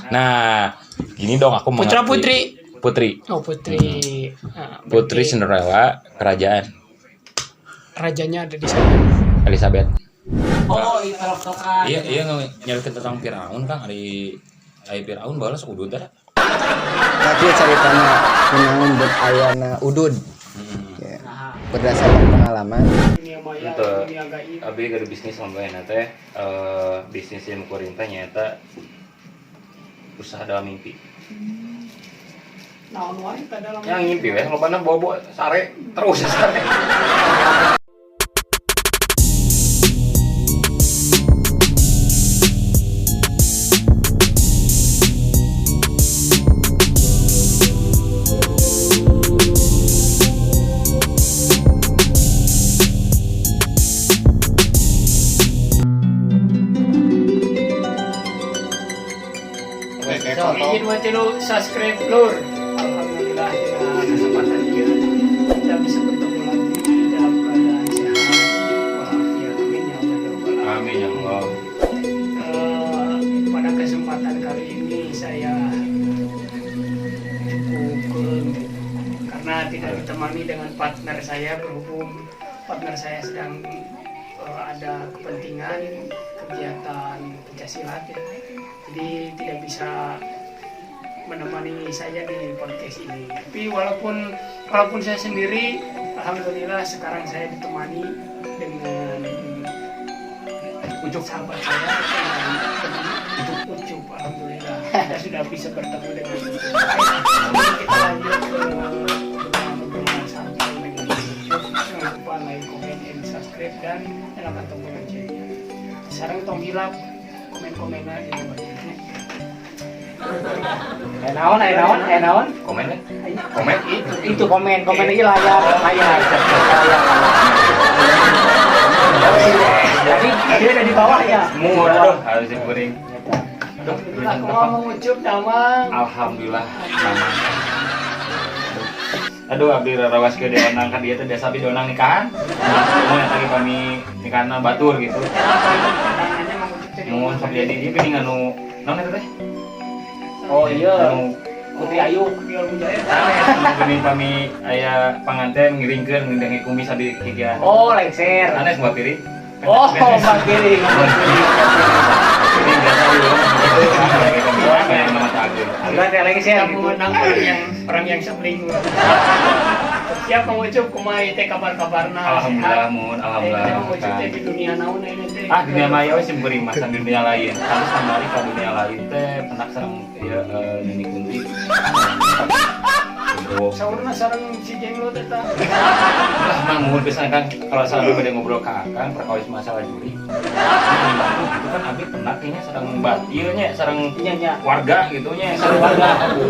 Nah, gini dong aku Putra mengerti. putri. Putri. Oh, putri. Nah, Putri berarti Cinderella kerajaan rajanya ada di sana. Elizabeth. Oh, iya tok-tokan. Iya, iya nyariin tentang Firaun Kang, ari ari Firaun balas udud dah. Tapi ceritanya kunaon buat ayana udud. Ya. Berdasarkan pengalaman. Dunia maya, Ente. dunia gaib. Abi gak ada bisnis sama gue teh bisnis yang kuring teh nyata usaha dalam mimpi. Naon wae teh dalam. Yang ngimpi weh lobana bobo sare terus sare. Izin buat lu subscribe lur. Alhamdulillah dengan kesempatan ini kita bisa bertemu lagi dalam keadaan sehat walafiat. Amin ya Allah ya Rabbal Alamin. Amin ya Allah. Pada kesempatan kali ini saya cukup keung gitu. Karena tidak ditemani dengan partner saya, berhubung partner saya sedang ada kepentingan kegiatan pencaksilat ya. Jadi tidak bisa menemani saya di podcast ini. Tapi walaupun walaupun saya sendiri, alhamdulillah sekarang saya ditemani dengan Ucup, sahabat saya dengan Ucup. Alhamdulillah kita sudah bisa bertemu dengan Ucup. Baik, kita lanjut ke obrolan santai dengan Ucup. Jangan lupa like, comment, and subscribe dan nyalakan tombol loncengnya. Sekarang tong hilap komen-komenan di bawah. Eh naon, eh naon, eh naon. Komen kan? Komen. Itu komen, komen lagi layar, layar, layar. Jadi dia ada di bawah ya. Mu aduh harus kuring. Aduh, Alhamdulillah, aku mau mengucup damang. Alhamdulillah. Damang. Aduh, abdi rarawas ke diondang ka dieu teh biasa abdi diondang nikahan. Mun eta ge kami nikahanna batur gitu. Tangannya mengucup teh. Mun sok jadi ieu geuning anu naon eta teh? Oh iya, Anu Putri Ayu. Biar mujair. sanes anu geuning pami aya panganten ngiringkeun ngindangi kumis abdi kikian. Oh, lengser. Sanes mbak piring. Oh, Mbak Piring. Mbak Piring. Piring biasa ieu. Itu kumis kayak nama Agung. Enggak ada lengser Siap gitu. mengundang orang yang sebling. Siap mengucup kumaha teh kabar-kabarna. Alhamdulillah mun, alhamdulillah. Teh mengucup teh di dunia naon ayeuna teh. Ah, dunia maya we sih beri masa dunia lain. Harus kembali ke dunia lain teh penak sareng ieu Nini Kunti. Gendruwo. Saurna sareng si Jenglot eta. Lah mang muhun pisan Kang kalau selalu pada ngobrol ke Akang perkawis masalah juri. Itu kan abi penak kayaknya sareng batil nya sareng Iya, iya. warga gitu nya Sareng warga. Aku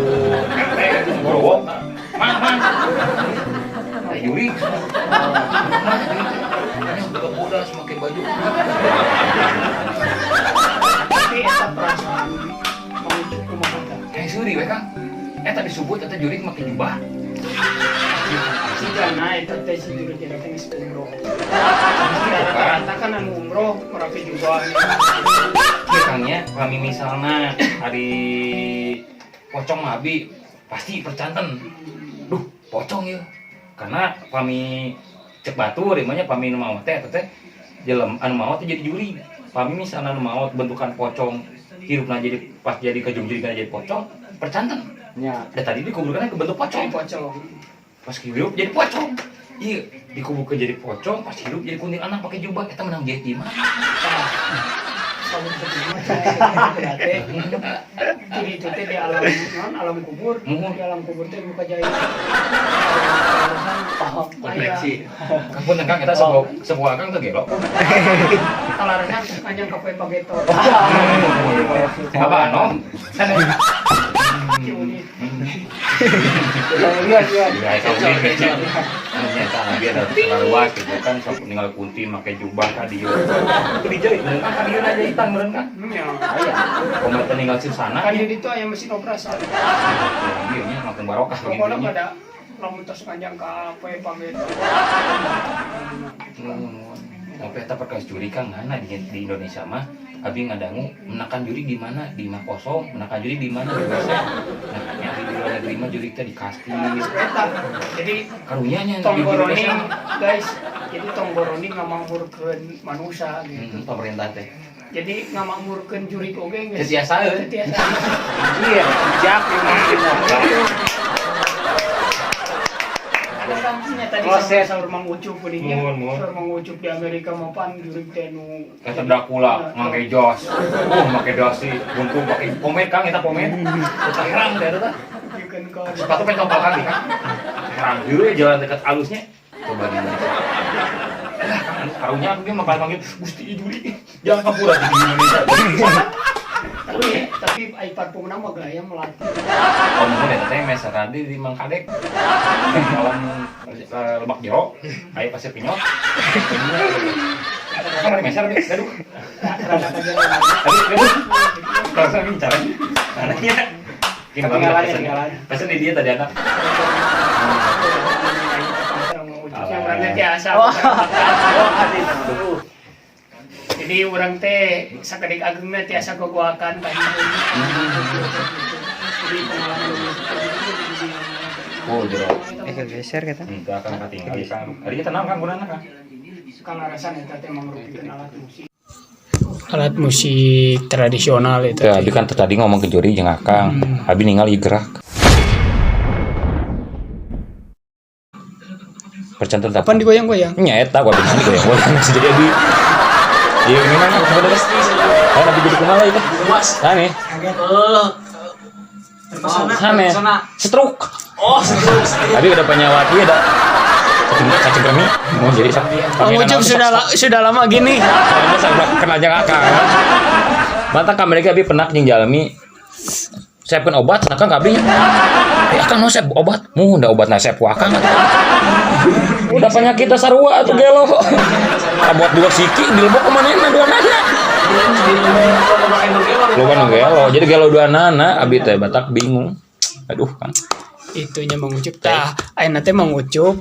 RT gitu gendruwo. Mang mang. Ah, juri. Mas, udah bodas pakai baju. Tapi eta perasaan mengucup kumaha teh. Kayak suri we Kang. Eta disebut eta juri make jubah. Sigana eta teh si juri teh geus umroh. Rata-rata kan anu umroh merake jubah. Iya Kang nya, kami misalnya hari pocong mah abi pasti percanten. Duh, pocong ya. Karena kami cek batur emangnya pami nu maot teh eta teh jelem anu maot teh jadi juri. Pami misalnya anu maot bentukan pocong hirupna jadi pas jadi kejung jadi jadi pocong percanten. Ya. Da tadi dikuburkan ke bentuk pocong. Pocong. Pas hidup jadi pocong. Iya, dikuburkan jadi pocong, pas hidup jadi kuntilanak pakai jubah, eta menang jeti mah. Sabun kecil berarti jadi itu teh di alam non alam kubur. Muhun. Di alam kubur teh buka jaya. Oh, Koleksi. Kang pun Kang eta sebuah sebuah Kang teh gelo. Kalarasan panjang kafe pageto. Apa no? Sana. Ciuni. Iya, iya. Ya, kalau ini kecil. Ternyata abi ada luas gitu kan sok ninggal kunti make jubah ka dieu. Teu dijahit, mun kan ka dieu na jahitan meureun kan. Nya. Iya. Komo teh ninggal sana. Kan itu aya mesin operasi. Ieu nya langsung barokah Pokoknya gitu nya. pada lamun tos panjang kafe pageto. Tapi eta perkara juri Kang ngana di Indonesia mah Abi ngadangu menakan jurig di mana, di imah kosong, menakan jurig di mana, di WC. Nah, nya di luar negeri mah jurig teh di kastil. Eta. Jadi Karunya nya di tong Indonesia. boroning guys. Jadi tong boroning ngamakmurkeun manusia gitu. Pemerintah teh. Jadi ngamakmurkeun jurig oge geus. Teu tiasa euy. Teu tiasa. Iya, bijak memang benar. Ada kampungnya tadi Proses. saur Mang Ucup geuning nya. Muhun, muhun. Saur Mang Ucup di Amerika mah pan jurig teh nu Eta Dracula make jas. Make dasi, buntung pake pomade Kang, eta pomade. Eta herang teh eta teh. Bikeun ka Sepatu pengen tompal kaki Kang. Herang deui jalan dekat alusnya. Coba di Indonesia. Lah, Kang, anu karunya aku ge mah panggil Gusti Jurig. Jangan kapura di Indonesia. Tapi ai parfumna mah gaya melatih. Oh, mun eta teh meser di Mang Kadek. Malam Lebak Jero, aya Pasir Pinyot. Kan ada meser ge, gaduh. Rada kajalan. Aduh, gaduh. Kalau saya bicara, anaknya. Ketinggalan, ketinggalan. Pesen di dia tadi anak. Yang orangnya tiasa. Oh, aduh. Tuh. Jadi urang teh sakedik agengna tiasa gogoakan ka hideung. Jadi pengalaman Oh, jero. Geser kita. Enggak akan katinggal Kang. Ari tenang Kang gunana Kang. Kalarasan eta teh mangrupikeun alat musik. Alat musik tradisional itu. Ya, abi kan tadi ngomong ke juri jeung Akang. Abi ningali gerak. Percanten Kapan digoyang-goyang? Nya eta gua abi goyang-goyang jadi abi. Iya, gimana sebenarnya? Oh, nabi jadi kumaha itu? Nah nih. Terpesona, Sana. terpesona. Stroke. Oh, stroke, stroke. Abi udah penyawati ada cacing kremi mau jadi sak. Mang Ucup sudah lama gini. Soalnya saya kena aja akang. Mata ka mereka abi penak jeung jalmi. Siapkeun obat, cenah Kang ka abi nya. Akang nu sep obat. Muhun da obatna sep ku akang atuh. Udah penyakit sarua atuh gelo. Kabuat dua siki dilebok ku manehna dua nana. Loba nu gelo. Jadi gelo dua nana abi teh batak bingung. Aduh, Kang. Itunya Mang Ucup tah. Ayeuna teh Mang Ucup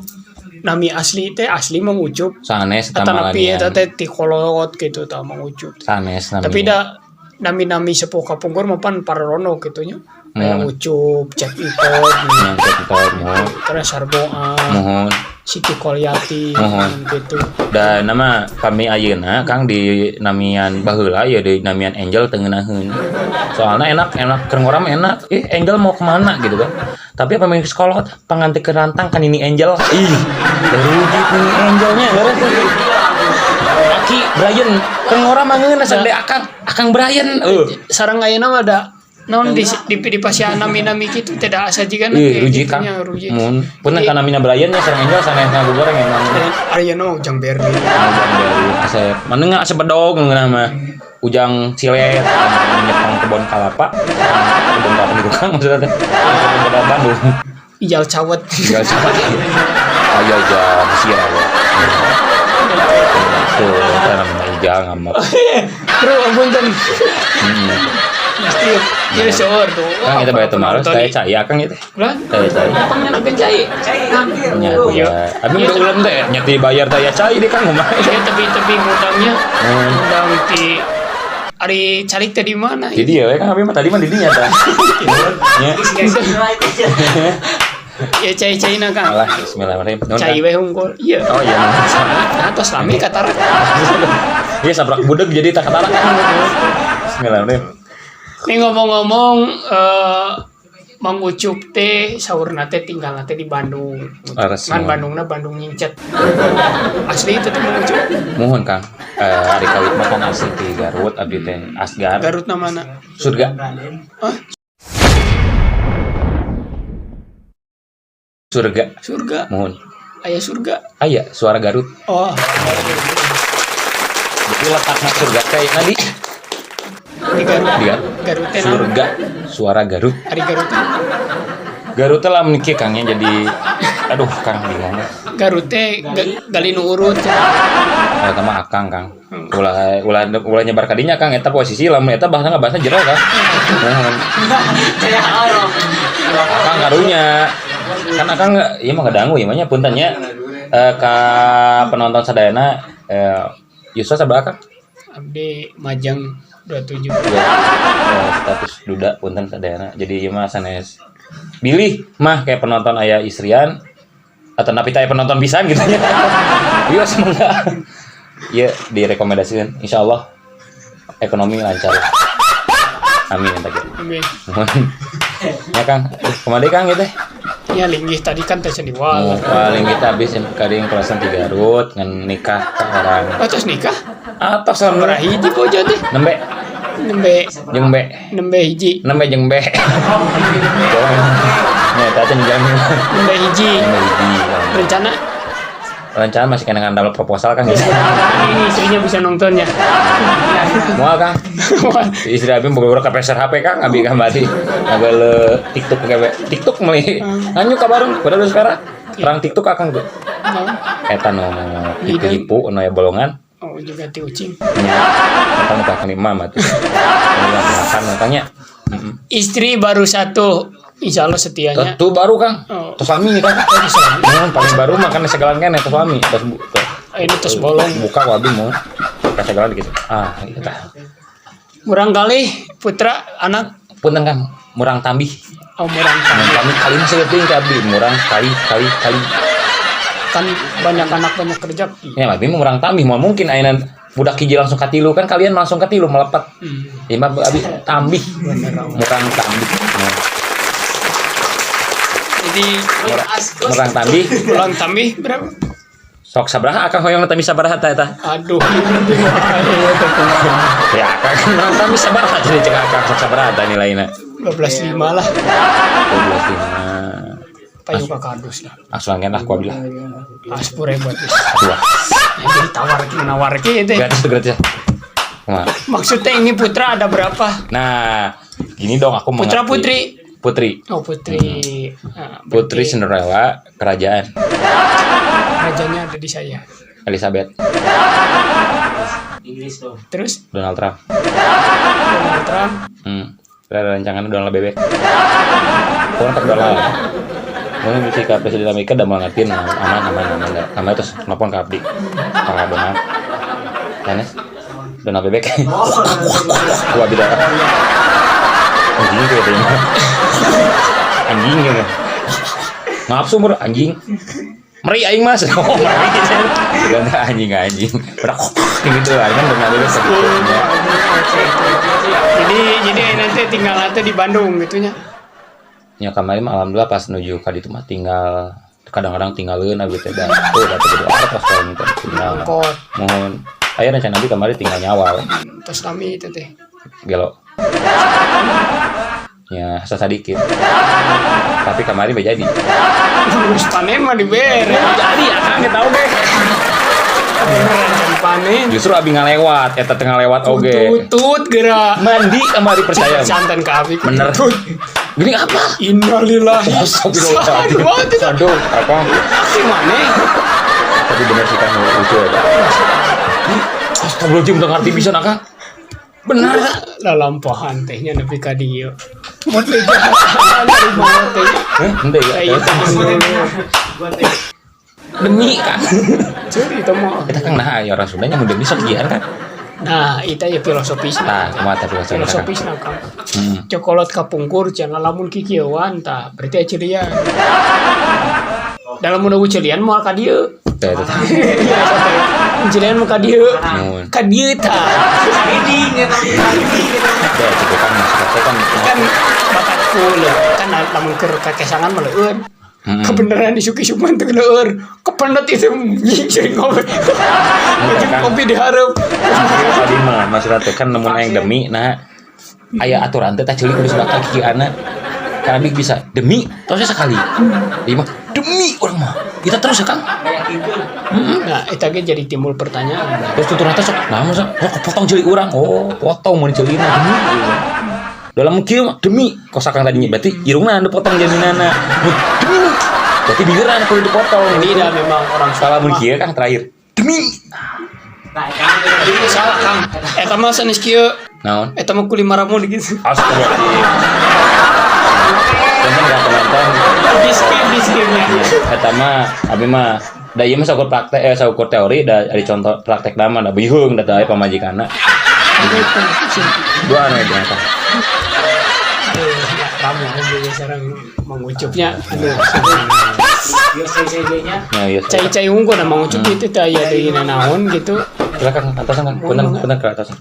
nami asli teh asli Mang Ucup. Sanes Atanapi eta tamalanian. teh ti kolot gitu tah Mang Ucup. Sanes nami. Tapi da nami-nami sepuh kapungkur mah pan parono gitu nya. Kayak Ucup, Cek Ipot, Nya cek muhun. terus Sarboa, Muhun. Siti Kolyati Muhun. gitu. Dan nama kami ayeuna Kang di namian baheula ya di namian Angel teu ngeunaheun. Soalna enak enak keur ngora mah enak. Ih, Angel mau kemana gitu kan. Tapi apa main sekolah panganti ke rantang kan ini Angel. Ih, rujit ini Angelnya leres. Aki Brian keur ngora mah ngeunah sampe akang akang Brian. Sareng ayeuna mah da naon di pasian nami-nami kitu teh da asa jiga Ih, rujit Kang. Rujit. Mun punten kana namina Brian nya sareng Angel sanes ngagoreng emang. Ayeuna mah Ujang Berli. Ujang Berli. Asep mana asep bedog ngeunah mah. Ujang Silet nyepang kebon kalapa. Kebon kalapa di tukang maksudnya teh. Kebon kalapa Bandung. Ijal Cawet. Ijal Cawet. Ayo jam sirah ya. Tuh, eta namanya Ijal ngamak. Bro, apunten. Mesti ieu seueur tuh. Kang kita bayar temaros, saya cai akang ieu teh. Lah, Saya cai. pangnyenakeun cai. Nya, ya. Abi udah ulem teh, nya dibayar teh ya cai deh Kang kumaha. Ya tepi-tepi ngutangnya. Ngutang ti ari calik teh di mana? Jadi ya Kang abi mah tadi mah di dinya tah. Nya. Ya cai-caina Kang. Alah, bismillahirrahmanirrahim. Nuhun, Cai Kang. we hungkul. Iya. Oh iya. Nah, tos lami katarak. Iya sabrak budeg jadi tak katarak. Bismillahirrahmanirrahim. Nih ngomong-ngomong Mang Ucup teh saurna teh tinggalna teh di Bandung. Leres, Ngan muhun. Bandungna Bandung nyincet. Asli itu teh Mang Ucup. Muhun Kang. Ari kawit mah kan asli ti Garut abdi teh Asgar. Garut na mana? Surga. Hah? Surga. Surga. Muhun. Aya surga. Aya suara Garut. Oh, Jadi letakna surga teh ayeuna di di Garut. di Garut. Garut teh naon? Surga suara Garut. Ari Garut teh. Garut teh lamun kieu Kang nya jadi aduh Kang bingung. Garut teh gali nu urut. Eta mah akang Kang. Ulah ulah ulah nyebar ka dinya Kang eta posisi lamun eta bahasa ngabahasna jero Kang. Muhun. Akang karunya. Kan akang ieu mah kadangu ieu mah nya punten nya. Ka penonton sadayana Yuswa sabaraha Kang? Abdi Majeng. 27. Ya, status duda punten sadayana. Jadi ieu mah sanes bilih mah kayak penonton aya istrian atau napi teh penonton pisan gitu ya. Iya semoga. Iya direkomendasikan insyaallah ekonomi lancar. Amin eta ge. Amin. Ya Kang, kemana Kang gitu? Ya linggih tadi kan teh seniwal. Oh, paling kita habis kadang kelasan di Garut ngan nikah ke orang. Oh, terus nikah? Atau sama Sabaraha hiji bojo teh? Nembe Nembe jeung be. Nembe hiji. Nembe jeung be. Ya, eta teh jamin. Nembe hiji. Nembe hiji. Rencana? Rencana masih kena ngandal proposal kan gitu. Ini istrinya bisa nonton ya. Moal Kang. Istri abi boga ka peser HP Kang, abi kamari. Ngagale TikTok gawe. TikTok meuli. Nganyu ka bareng padahal sekarang. Perang TikTok akang tuh. Eta nu hipu-hipu nu aya bolongan. Oh, juga ti ucing. Nya. Eta nu kakang lima mah tuh. Makan tanya. Istri baru satu, insya Allah setianya. Tentu baru Kang. Oh. Tos suami Kang. Paling baru makan segalan kan tos suami. Tos ini tos bolong. Buka wabi mau. Kasegalan gitu. Ah, iya tah. Murang kali putra anak. Punten Kang, murang tambih. Oh, murang tambih. Kami kali mah saeutik ka abdi, murang kali kali kali. Kan banyak anak banyak kerja. Ya, abi mah murang tambih moal mungkin ayeuna budak hiji langsung katilu kan kalian langsung katilu melepat. Ya mah abi tambih. Murang tambih. Nah. Jadi murang tambih. Murang tambih berapa? Sok sabaraha akang hoyong tambih sabaraha tah eta? Aduh. Ya akang murang tambih sabaraha jadi cek akang sok sabaraha tah nilaina? 12.5 lah. 12.5. Payu ka kardus lah. Langsung kan lah ku abi lah. Ah, 10.000 atuh. Dua. Ya, jadi tawar ki nawar ki teh. Gratis tuh gratis. Kumaha? Maksudnya ini putra ada berapa? Nah, gini dong aku Putra mengerti. putri. Putri. Oh, putri. Nah, Putri Cinderella kerajaan. Rajanya ada di saya. Elizabeth. Inggris dong. Terus Donald Trump. Donald Trump. Ada rancangan Donald bebek. Kurang tak Donald. Mungkin bisa ke Presiden Amerika udah mau ngerti, nah, aman, aman, aman, aman. Aman terus nelfon ke abdi. Pak Donald. Sanes? Donald bebek. Gua abdi dah. Anjing kayaknya. Anjing gitu. Ngapsu mur anjing. Meri aing mas. Oh, meri. Ganda anjing anjing. Berak gitu lah kan Donald bebek segitunya. Jadi nanti tinggal nanti di Bandung gitunya. Ya kemarin mah alhamdulillah pas nuju ka ditu mah tinggal kadang-kadang tinggalkeun abdi teh da. Tuh da teu artos kalau minta tinggal. Mohon aya rencana abdi kemarin tinggal nyawa. Tos lami itu teh. Gelo. Ya sasadikit. Tapi kemarin be jadi. Terus panen mah dibere. Jadi akang ge tau ge. Beneran panen. Justru abi ngalewat, eta teh ngalewat oge. Tutut geura. Mandi kamari percaya. Santan ka abi. Bener. Gini apa? Innalillahi. Astagfirullahaladzim. Aduh, apa? Aksi mana? Tapi bener sih kan lucu ya. Astagfirullahaladzim, udah ngerti bisa nakang. Bener. Lah lampahan tehnya nepi ka dieu. Mun dari mana teh? Henteu ya. Demi kan. Curi itu mah. Kita kan nah ya orang Sundanya mun demi sok jian kan. Nah, itu ya filosofisna. Tah, kumaha tah filosofisna Kang. Cokolot kapungkur cenah lamun kikieuan tah, berarti ceulian. Dalam mun ceulian moal ka dieu. Tah eta tah. Ceulian mah ka dieu. Ka dieu tah. Ya, cukup kan maksudnya kan kan bakatku leuh. Kan lamun keur kakesangan mah leueun. Kebenaran isuk-isuk mah teu leueur. Kependet itu sering ngopi. Kopi dihareup. Tadi mah maksudnya teh kan nemun aing demi nah aya aturan teh tah ceuli kudu sedekah kikieuanna. Karena abdi bisa demi terusnya sekali. Ieu mah demi urang mah. Kita terus ya Kang. Nah, eta ge jadi timbul pertanyaan. Terus tutur teh sok nah masa oh kepotong ceuli urang. Oh, potong mun ceulina demi. Dalam kieu mah demi kos akang tadinya berarti irungna anu potong jaminanna. Demi. Berarti bieuran kudu dipotong. Jadi dah memang orang salah mun kieu Kang terakhir. Demi. Jadi salah Kang. Eta mah sanes kieu. Naon? Eta mah kulima ramun gitu. Astagfirullahaladzim. Teman enggak penonton. Di skip-nya. Eta mah abi mah da ieu mah saukur praktek saukur teori da ari contoh praktek mah da biheung da aya pamajikanna. Doa anu dengan Kang. Kamu juga sareng mengucupnya aduh. Cai-cai unggul Mang Ucup itu teh aya deui naon gitu. Silakan atasan Kang. Punten punten ke atasan.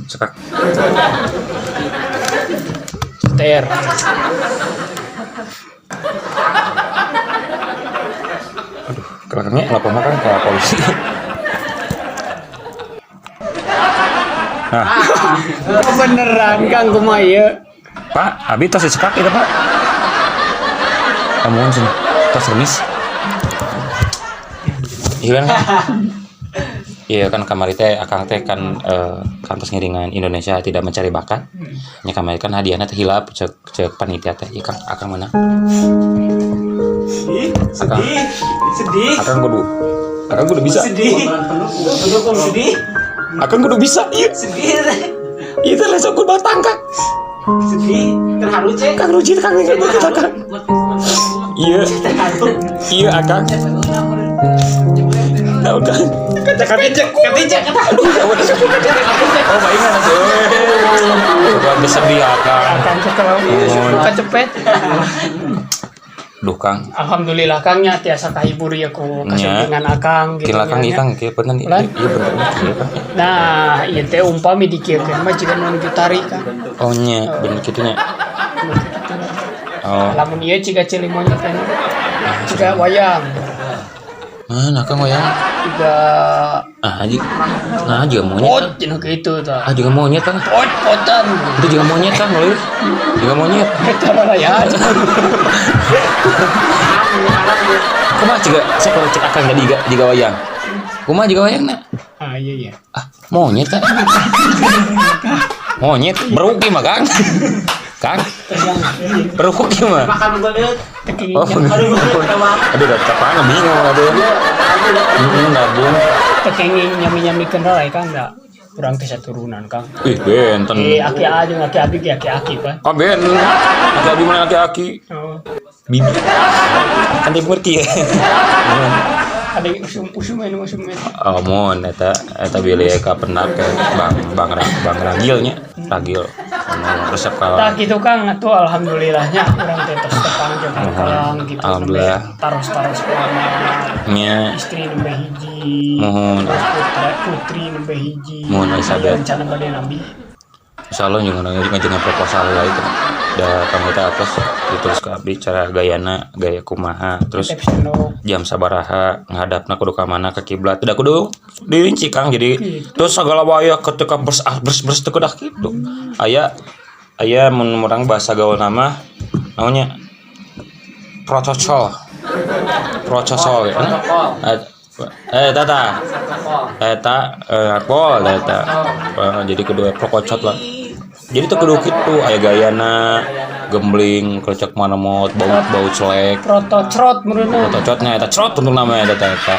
Sekak. Ter. Aduh, kelakangnya lapor makan ke polisi. Nah. Beneran Kang kumaha ieu? Pak, abi tos disekak itu, Pak. Amun sini, tos remis. Iya kan? Iya kan kamari teh akang teh kan kantos ngiringan Indonesia tidak mencari bakat. Nya kamari kan hadiahna teh hilap cek cek panitia teh. Iya Kang, akang mana? Akang. Sedih. Akang kudu bisa. Sedih. Sedih. Akang kudu bisa. Iya. Sedih. Iya teh lesok kudu batang Kang. Sedih. Terharu cek. Kang Ruji Kang Kang. Iya. Iya akang. Tahu kan? Kaca kaca. Aduh, oh, baik kan tuh. Bukan sedih akang. Akang setelah kecepet. Duh Kang. Alhamdulillah Kang nya tiasa kahibur ya ku kasumpingan akang gitu. Kila Kang ieu Kang kieu punten ieu bener kieu Kang. Nah, ieu teh umpami dikieukeun mah jiga nu nuju tari Kang. Oh nya, bener kitu nya. Oh. Lamun ieu jiga cili monyet teh. Jiga wayang. Mana Kang wayang? Jiga ah haji. Nah, jiga monyet. Pot jeung kitu tah. Ah jiga monyet Kang. Pot-potan. Itu jiga monyet Kang leuh. Jiga monyet. Eta lah ya. Kumaha jiga sok cek akang tadi jiga wayang. Kumaha jiga wayang na? Ah iya iya. Ah, monyet Kang. Monyet beruk ieu mah Kang. Kang. Beruk ieu mah. Makan belet. Oh, aduh, udah kapan bingung aduh. Nabung. Tekenging nyami-nyamikeun heula Kang da. Urang teh saturunan Kang. Ih, benten. Aki A jeung aki abi ge aki-aki Pak. Ah, ben. Aki abi mana aki-aki? Oh. Bibi. Kan dia ngerti ya. Ada usum-usum anu usum. Oh, mun eta eta bilih ka pendak Bang Bang Bang Ragil nya, Ragil. Anu resep ka. Tah kitu Kang atuh alhamdulillahnya urang teh tos tepang jeung Kang gitu. Alhamdulillah. Taros-taros lama. Nya. Istri nembe hiji. Mohon. Putri nembe hiji. Mohon Elizabeth. Rencana bade nambih. Insyaallah jeung ngajengan proposal lah itu. Da kami teh atos ditulis ke abdi cara gayana, gaya kumaha, terus jam sabaraha ngadapna kudu ka mana ka kiblat. Tidak kudu dirinci Kang. Jadi terus segala waya ketika bers bers bers teu kedah kitu. Aya aya mun urang bahasa gaul nama naonnya protokol. Protokol ya. Tata. Eta akpol eta. Jadi kudu prokocot lah. Jadi tuh kudu kitu aya gayana gembling klecek manemot bau-bau celek. Protocrot menurutna. Protocrotnya eta crot untuk namanya eta eta.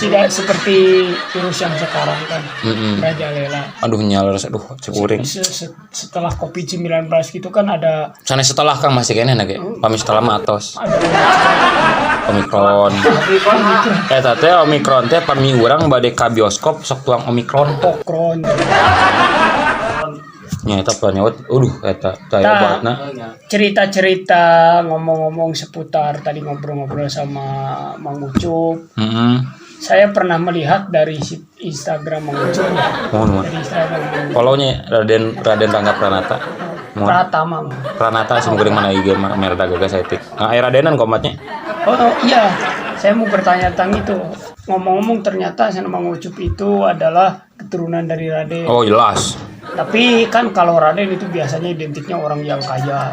Tidak seperti virus yang sekarang kan. Rajalela. Aduh nyalar aduh cekuring. Setelah Covid-19 gitu kan ada sanes setelah Kang masih kene ge. Pami setelah mah atos. Omikron. Eta teh Omikron teh pami urang bade ka bioskop sok tuang Omikron. Omikron. Nya eta panyawat, aduh eta teh obatna. Cerita-cerita ngomong-ngomong seputar tadi ngobrol-ngobrol sama Mang Ucup. Saya pernah melihat dari Instagram Mang Ucup. Mohon. Dari Instagram. Follow-nya Raden Raden Rangga Pranata. Pratama. Pranata sih mungkin mana IG merda gagah saeutik. Nah, aya Radenan komatnya. Oh iya, saya mau bertanya tentang itu. Ngomong-ngomong ternyata Mang Ucup itu adalah keturunan dari Raden. Oh jelas. Tapi kan kalau Raden itu biasanya identiknya orang yang kaya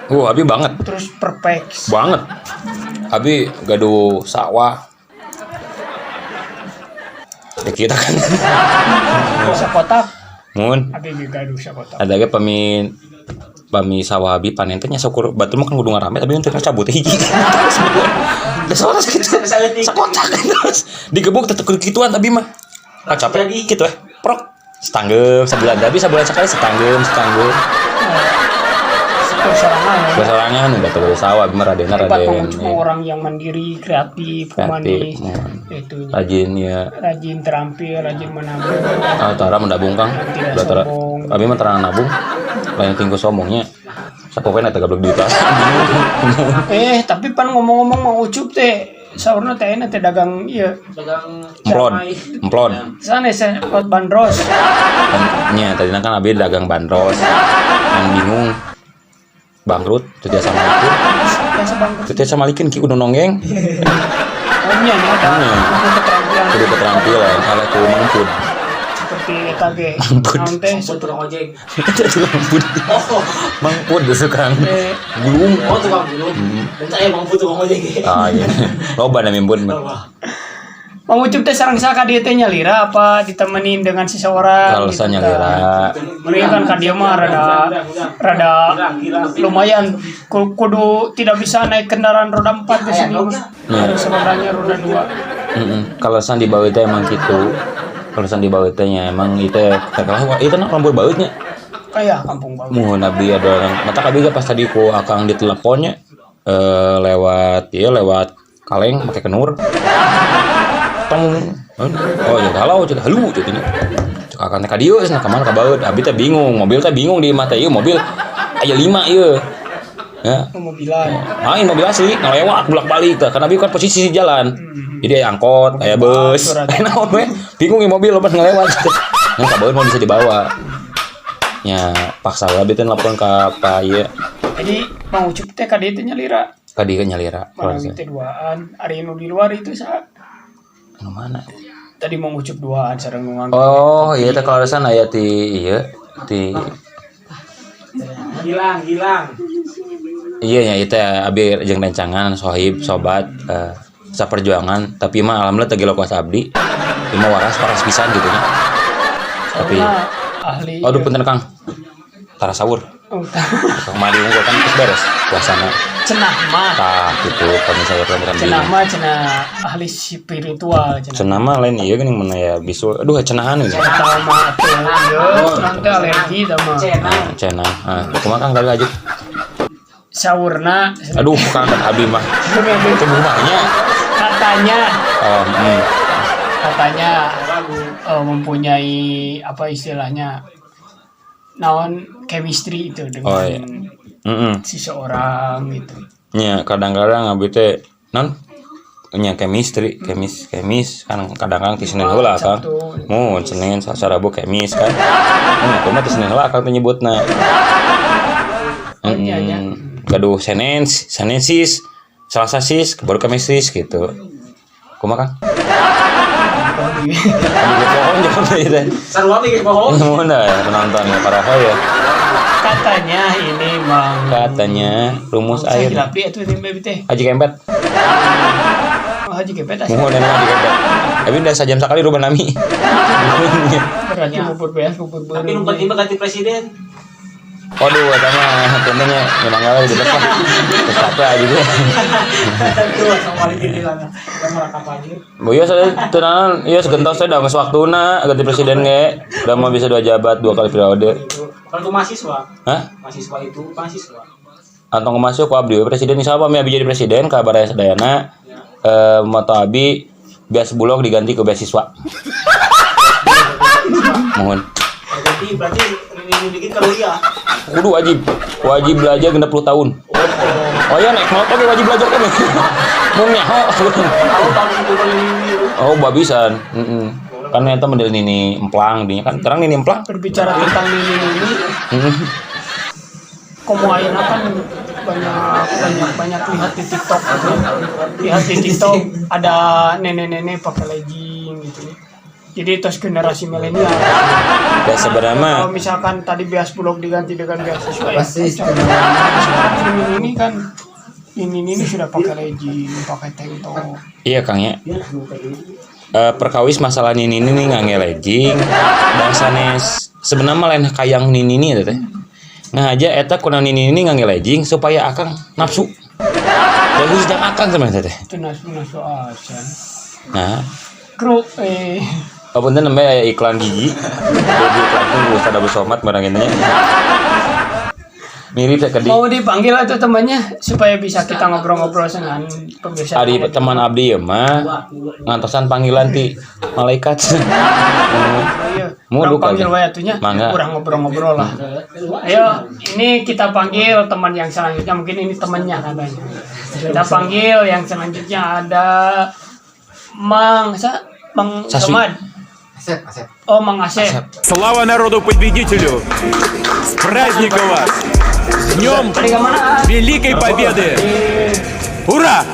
gitu. Abi banget. Terus perfect. Banget. Abi gaduh sawah. Ya kita kan. Sakotak. Mun. Abi gaduh sakotak. Ada ge pami pami sawah abi panen teh nya syukur batur mah kan kudu ngarame tapi teu cabut hiji. Terus gitu. Sakotak terus digebuk tetep kituan abi mah. Ah capek gitu eh. Prok. Setanggem sebulan tapi sebulan sekali setanggem setanggem. Sorangan udah terlalu sawah bener Raden Raden. Cuma orang yang mandiri, kreatif, humanis. Itu Rajin ya. Rajin terampil, rajin menabung. Ah, tara menabung, Kang. Tidak Udah tara. sombong. Abi mah terang nabung. Lain tinggu sombongnya. Sapopoe eta gablek duit. Eh, tapi pan ngomong-ngomong mau Ucup teh saurna teh enak teh dagang ieu. Dagang Emplon, camai. Emplon. Sanes buat bandros. Nya tadinya kan abi dagang bandros. Yang bingung bangkrut, teu tiasa malikeun. Biasa bangkrut. Teu tiasa malikeun ki kudu nonggeng. Oh nya nya ada Nya. kudu keterampilan. Kudu keterampilan ale ku mangpud. Seperti eta ge. Mangpud. Naon teh? Buat tukang ojek. Mangpud. Mangpud tukang. Eh, Gulung. Oh, tukang gulung. Dan saya Bang Put tukang ojek. Ah iya. Loba na mimpun. Mang Ucup teh sareng saha ka dieu teh, nyalira apa ditemenin dengan seseorang? Kalau gitu, saya nyalira. Mending kan ka dieu mah rada rada lumayan. Kudu tidak bisa naik kendaraan roda 4 di sini mah. Harus rodanya roda 2. Heeh. Kalau san di bawah teh emang gitu. Kalau san di bawah teh nya emang itu kalah itu nah rambut bautnya. Kayak kampung baru. Muhun abi ada orang mata abi ge pas tadi ku akang di teleponnya lewat iya lewat kaleng pakai kenur. Tong. Oh ya halo cek halu cek ini. Cek akang teh ka dieu cenah ka mana ka baeud. Abi teh bingung, mobil teh bingung di mata ieu mobil aya 5 ieu. Ya, Mobilan. main mobil asli ngelewat bolak-balik tah karena abi kan posisi di jalan. Jadi aya angkot, aya bus, aya naon we. Bingung ya mobil loba ngelewat. Nah, ka baeud mau bisa dibawa. Ya, paksa we abi teh nelpon ka Pak ieu. Jadi Mang Ucup teh ka dieu teh nyalira. Ka dieu nyalira. Mana teh duaan, ari nu di luar itu sa Anu mana? Tadi Mang Ucup duaan sareng nu ngangkut. Oh, iya teh kalau aya ti ieu ti Gilang, Gilang. Iya nya itu abi jeung rencangan sohib sobat saperjuangan, tapi mah alhamdulillah teu gelo kuasa abdi. Ieu mah waras waras pisan gitu nya. Tapi Soalna ahli. Aduh, punten, Kang. Tara sahur. Oh, Kemari unggul kan terus beres puasana. Cenah mah. Tah gitu kami saya program. Cenah mah cenah ahli spiritual cenah. Cenah mah lain ieu geuning mun aya bisul. Aduh, cenahan ini. Eta mah atuh ieu nanti alergi sama. Cenang. Cenah. Ah, kumaha, Kang, kali lanjut. Saurna. Aduh, Kang, abi mah. Tubuh mahnya. Katanya Oh, katanya mempunyai apa istilahnya naon chemistry itu dengan Oh, iya. seseorang gitu. Nya kadang-kadang abi teh non nya chemistry, kemis kemis kan kadang-kadang ti Senin heula, Kang. Sabtu. Mun Senin, Selasa, Rabu kemis kan. Nya kumaha ti Senin heula Akang teh nyebutna. Iya, iya. Gaduh Senin, Senin sis, Selasa sis, baru kemis sis gitu. Kumaha, Kang? Abi ge bohong jawab teh teh. Sarua ge bohong. Mun dah penonton ya para ya. Katanya ini Mang Katanya rumus Saya air. hilapi itu ini baby teh. Haji Kempet. Oh, Haji Kempet asli. Muhun emang Haji Kempet. Tapi udah sajam sekali rubah nami. Berarti bubur beas bubur Tapi nu beureum. penting mah ganti presiden. Waduh, eta mah tentunya memang gawe di depan. Terus apa aja deh. Itu sama politik di sana. Kita malah kampanye. Bu iya saya tenanan, iya segentos saya udah geus waktuna ganti presiden ge. Udah mau bisa dua jabat dua kali periode. Itu. Kalau itu mahasiswa, Hah? mahasiswa itu mahasiswa. Antong masuk ku abdi we presiden siapa mi abi jadi presiden ka baraya sadayana moto abi beas Bulog diganti ke beasiswa. Mohon. Berarti berarti ini dikit kalau iya. Kudu wajib. Wajib belajar 60 tahun. Oh iya, naik motor ge wajib belajar kan. Mun nyaho. Tahu tahun itu kali ini. Oh, babisan. Heeh. Kan eta model nini emplang dinya kan. Terang nini emplang. Berbicara tentang ini ini komo ayeuna kan banyak banyak banyak lihat di TikTok gitu ya. Lihat di TikTok ada nenek-nenek pakai legging gitu ya. Jadi terus generasi milenial. Ya sebenarnya mah Kalau misalkan tadi beas Bulog diganti dengan beasiswa ya. Pasti kacau. Sekarang ini kan ini sudah pakai legging, pakai tank top. Iya, Kang, ya. Perkawis masalah nini ini nih ngangge legging dan sanes sebenarnya mah lain kayang nini ini teh. Nah aja eta kuna nini ini ngangge legging supaya akang nafsu. Dan khusus jang akang sebenarnya teh. Itu nasu nasu aja. Nah, Kru eh oh punten nembe aya iklan gigi. Jadi iklan tunggu Ustaz Abdul Somad barang nya. Mirip sakedik. Mau dipanggil atau temannya supaya bisa kita ngobrol-ngobrol dengan pemirsa. Ari teman abdi ya mah ngantosan panggilan ti malaikat. Iya. Mau Urang duka, panggil ya? wae atuh nya. Mangga. Urang ngobrol-ngobrol lah. Ayo, ini kita panggil teman yang selanjutnya. Mungkin ini temannya katanya. Kita panggil yang selanjutnya ada Mang sa Mang Saswi. Somad. Asep, Asep. Oh, Mang Asep. Слава народу-победителю! С праздником вас! С Днем Tadi ke mana? Великой Победы! Ура!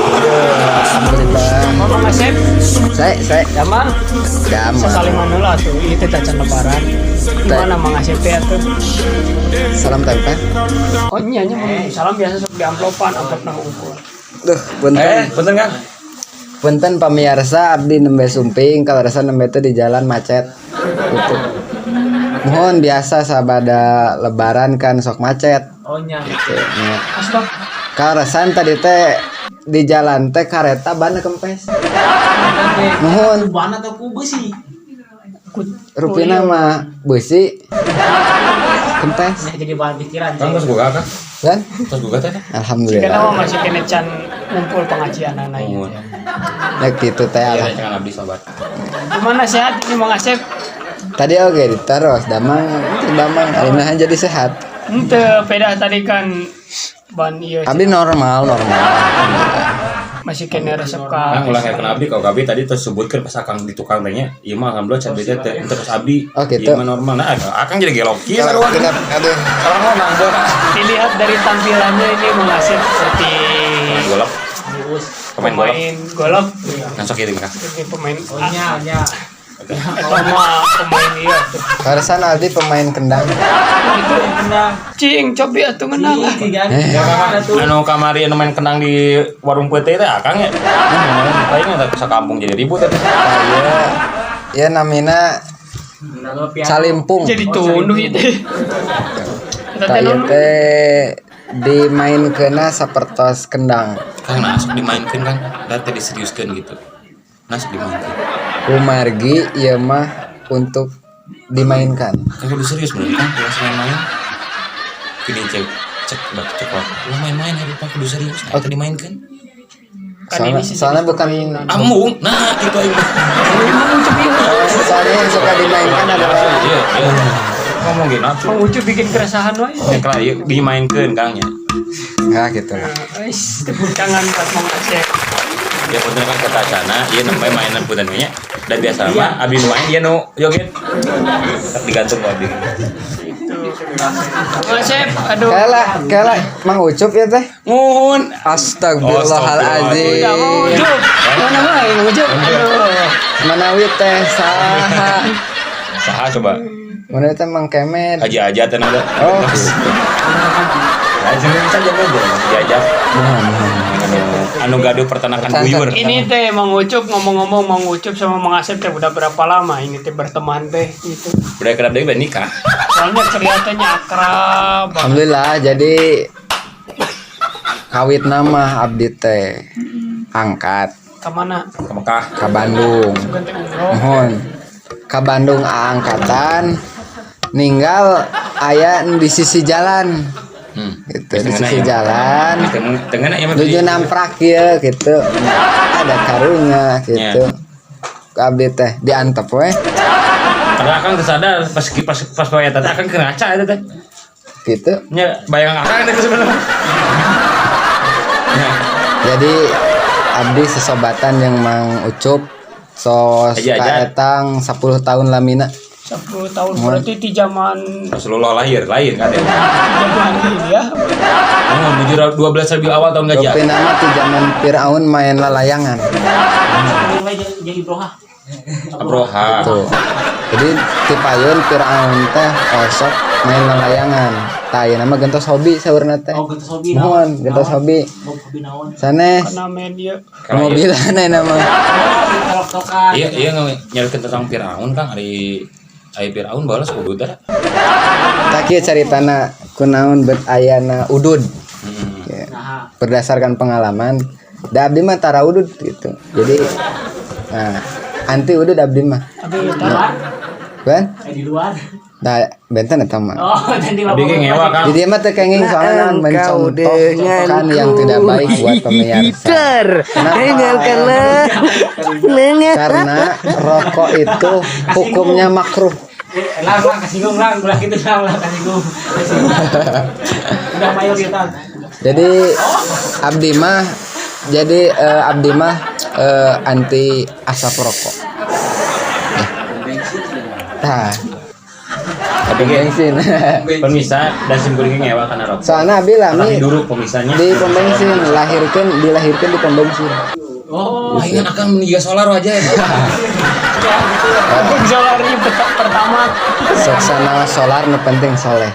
Punten. Alhamdulillah. Mang Asep. Saya Damang. damang. Sasaliman heula atuh. Ieu teh tacan lebaran. Gimana Mang Asep teh atuh? Salam tempel. Oh iya nya mun salam biasa sok di amplopan, amplopna unggul. Duh, punten. Eh, punten Kang. Punten pamirsa, abdi nembe sumping kalau rasa nembe teh di jalan macet. Gitu. Mohon biasa sabada lebaran kan sok macet. Oh nya. Gitu. Nya. Asbab Kaleresan tadi teh di jalan teh kareta ban kempes. Mohon Ban atau ku besi? rupina mah besi kempes Nah, jadi bahan pikiran. Kang geus boga Kang. kan? Terus boga teh. Jika Alhamdulillah. nama masih kena can ngumpul pengajian anak Mohon. Ya gitu teh Iya, lah. jangan abdi sobat. Gimana sehat ini Mang Asep? Tadi oke ditaros damang itu damang ayeuna jadi sehat. Ente peda tadi kan ban iya Abdi normal normal. masih kena resep ka Kang ulah kayak abdi kalau abdi tadi terus sebutkeun pas akang di tukang teh nya, ieu mah alhamdulillah can beda teh terus abdi. Oh, gitu. Ieu mah normal. Nah, akang jadi gelok kieu Kalau sarua. genap, aduh. Orang mah nanggon. Dilihat dari tampilannya ini Mang Asep seperti Golok, pemain golok. pemain golf. Langsung kieu Kang. Seperti pemain Oh nya, nya. atau mah pemain iya. Kaleresan abdi pemain kendang. Itu Kendang. cing cobi atuh ngenang lah. Tiga. Anu kamari anu main kendang di warung pete teh akang ya. Lain eta sakampung jadi ribut eta. Ah, iya. Ya namina calimpung. Jadi tunduh itu. Eta Tah teh ieu naon? teh dimainkeunna sapertos kendang. Kang nah sok dimainkeun Kang, da teh diseriuskeun gitu. Nah sok dimainkeun. Kumargi ieu mah untuk dimainkan. Kan kudu serius bener Kang, ulah main-main. Gini cek cek bak cek wak. Ulah main-main hari Pak kudu serius, nah eta dimainkeun. Kan Soalnya, ini sih soalnya jenis bukan permainan. Amung, nah gitu aing mah. soalnya yang suka dimainkan adalah Iya, iya. Ngomong gini atuh. Mang Ucup bikin keresahan wae. Ya kela ieu dimainkeun Kang nya. ya gitu lah. Ais, tepuk tangan buat Mang Asep. Ya punten kan kata acana, ieu nembe mainan punten we nya. Dan biasa mah abdi nu main ieu nu joget. Digantung ku abdi. Mang Asep, aduh. Kela, kela Mang Ucup ya teh. Muhun. Astagfirullahaladzim. Udah Mang Ucup. Mana wae Mang Ucup? Aduh. Manawi teh saha? Saha coba? Manawi teh Mang Kemed. Haji aja teh ada. Oh. Aja saja aja. Haji aja. Mohon, mohon. Anu gaduh peternakan buyur. Ini teh Mang Ucup ngomong-ngomong Mang Ucup sama Mang Asep teh udah berapa lama ini teh berteman teh gitu. Udah kerap deui nikah. Soalnya kelihatannya akrab banget. Alhamdulillah jadi kawit nama abdi teh angkat Kemana? Ke Mekah. ke Bandung. Sugan teh umroh. Mohon ke Bandung angkatan ninggal aya di sisi jalan gitu di sisi jalan Tengah ya mah. nuju namprak ya gitu ada karunya gitu abdi teh diantep we Karena akang teu sadar pas pas pas poe eta teh akang keur ngaca eta teh. gitu Nya bayang akang teh sebenarnya. Nya, jadi abdi sesobatan yang Mang Ucup sos Aja, aja. kaetang 10 tahun lamina 10 tahun berarti di zaman Rasulullah lahir, lahir kan ya. zaman ini ya. Oh, menuju 12 Rabiul Awal tahun gajah. Rupi nama di zaman Fir'aun main lalayangan Jadi Ibroha. Abroha. tuh jadi tipayun Fir'aun teh osok main lalayangan tah ieu nama gentos hobi saurna teh Oh, gentos hobi. mohon gentos hobi Hobi naon? sanes Karena media mobilan aya nama Oh, tok-tokan. Iya, iya nyarikeun tentang Firaun Kang, ari ari Firaun balas kudu teh. tah kieu caritana kunaon bet ayana udud Ya. Nah, Berdasarkan pengalaman da abdi mah tara udud gitu jadi nah anti udud abdi mah tapi tar Kan? Di luar. Nah, benten eta mah. Oh, dan di Abi ge ngewa Kang. Jadi mah teu kenging soalnya mencontohkan yang tidak baik buat pemirsa. Kenapa? Karena rokok itu hukumnya makruh. Lang, lang, kasinggung lang, ulah gitu lang, lah kasinggung. Udah mayoritas. Jadi abdi mah anti asap rokok. Nah, Abi ge bensin. pemirsa dan sim kuring ge ngewa kana rokok. Soalnya abi lami Tapi dulu pemisanya di pom bensin, dilahirkan di pom bensin. Oh, Aing akan menjaga solar aja ya. Solarnya pertama. Sok sana solar nu penting soleh.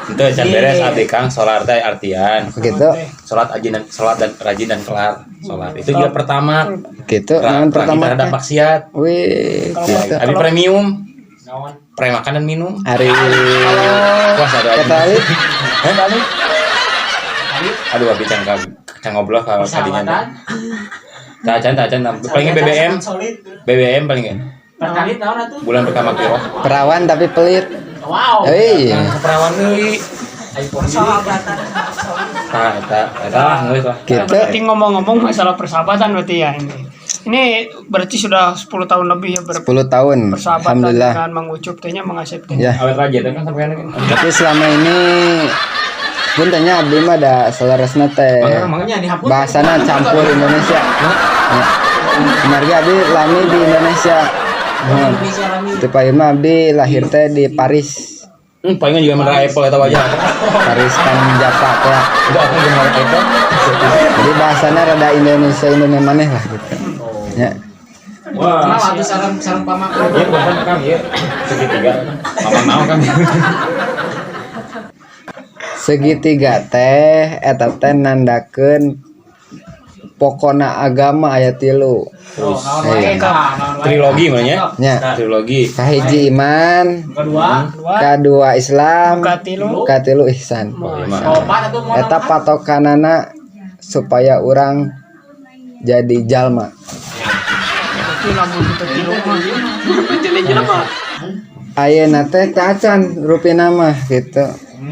Itu can beres abdi Kang solar teh artian. Begitu, Salat aja dan salat dan rajin dan kelar. Salat itu juga pertama. gitu. Naon pertama terhadap teh? maksiat. Wih, gitu. Abi premium. Pre makan dan minum. Hari Wah, ada aja. kata Ali, Aduh, abi can can ngobrol ka kadinya. persahabatan. Tacan tacan paling BBM, Solid. BBM paling kan. Perkalit naon atuh? Bulan pertama kiro. perawan tapi pelit. Wow. Hei, Perawan deui. Persahabatan. Tah eta eta lah geus lah. gitu. Berarti ngomong-ngomong masalah persahabatan berarti ya ini. Ini berarti sudah 10 tahun lebih ya 10 tahun, berpersahabatan alhamdulillah. dengan Mang Ucup tehnya Mang Asep teh. Ya, Awet raja teh kan sampai kan. tapi selama ini pun tanya abdi mah da saleresna teh Makanya dihapus. bahasana campur Indonesia. Ya. Margi abdi lami di Indonesia. Indonesia lami. Di mah abdi lahir teh di Paris. Palingan juga merah Apple eta wajah. Paris kan Java teh. Enggak aku juga merah Apple. Jadi bahasana rada Indonesia Indonesia maneh lah gitu. Ya. Wah. Kenal atuh sareng sareng pamak. Iya, bukan Kang, iya. Segitiga. Mama mau kan. Segitiga teh eta teh nandakeun pokona agama aya 3. Oh, naon wae tah, naon wae. Trilogi mah nya. Nya. Trilogi. Kahiji iman, Kedua, kadua Islam, Katilu. katilu ihsan. Oh, iya mah. opat atuh mau Eta patokanana supaya orang jadi jalma. Berarti lamun kita tilu mah. Jadi jelema. Ayeuna teh tacan rupina mah gitu.